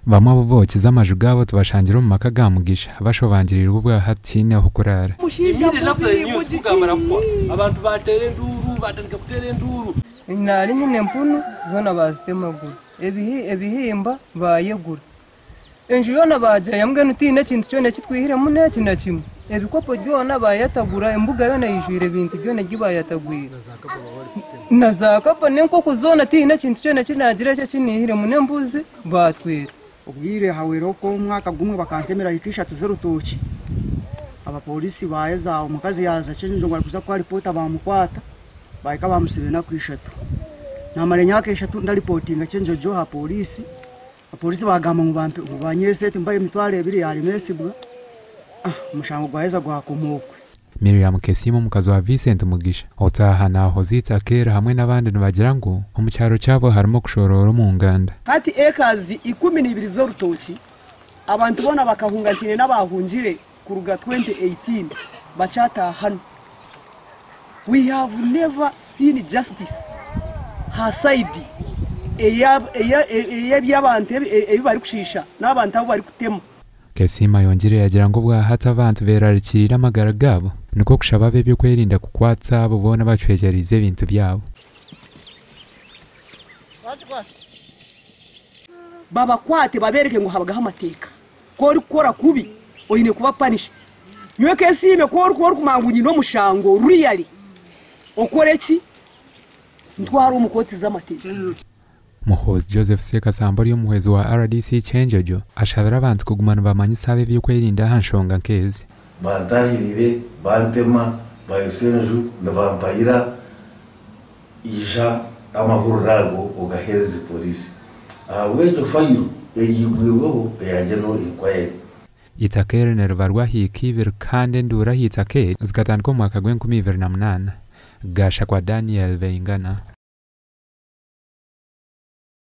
Bamwe abu bookize amaju gaabo tubashangire omu maka ga Mugisha bashobangirirwe obwa hati tihaine ah'okuraara. Abantu bateera enduuru, batandika kuteera enduuru. Nari nyine empunu zoona bazitemagura, ebihimba bayegura, enju yoona bagyeya mbwenu tihaine ekintu kyona eki twihiremu n'eki na kimwe. Ebikopo byona bayatagura, embuga yoona eijwire ebintu byona ebi bayatagwire. Na zaakapa n'enkoko zoona tihaine ekintu kyona eki naagira eki eki naihiremu n'embuzi baatwera. Obwire hahweireho nk'omwaka gumwe bakantemera eka ishatu z'orutookye. Abapoliisi baaheza omukazi yaaza Kyenjojo ngu arikuza kuha ripoota baamukwata baahika baamusiba enaku ishatu. Naamara emyaka eshatu ndaripotinga Kyenjojo aha pooriisi, abapoliisi baagamba ngu bampe ngu banyesente mbahe emitwaro ebiri yaaremesibwa, omushango gwaheza gwakoma okwe. Miriam Kesiima omukazi wa Vincent Mugisha otaaha naahoza eitaka eri hamwe n'abandi nibagira ngu omu kyaro kyabo harimu okushoroora omu nganda. Hati ekazi 12 z'orutookye abantu boona bakahunga nkiine n'abaahungire kuruga 2018 bakyataaha hanu. We have never seen justice ha side ey'eby'abantu ebi barikushiisha n'abantu abu barikutema. Kesiima ayongyire yagira ngu obwahati abantu berarikiriire amagara gaabo nikwo kushaba ab'ebyokwerinda kukwatsa abo boona abacwekyereize ebintu byabo. Babakwate babereke ngu habagaho amateeka. Ku orikukora kubi oine kuba punished. Nyowe Kesiime ku orikuba orikumanya ngu nyine omushango really okore ki? Ntware omu kooti z'amateeka. Muhoozi Joseph Ssekasamba ori omuhwezi wa rdc Kyenjojo ashabire abantu kuguma nibamanyisa ab'ebyokwerinda aha nshonga nk'ezi. Bantahirire, bantema, bayotsya enju, nibampayira, ija amahurire ago ogaheereze pooriisi. Ahabw'ekyo fayiro eyigwirweho eya General Inquiry. Eitaka eri niribarwa aha ika ibiri kandi enduuru aha itaka eri zikatandika omu mwaka gw'enkumi ibiri na munaana. Gashakwa Daniel Baingana.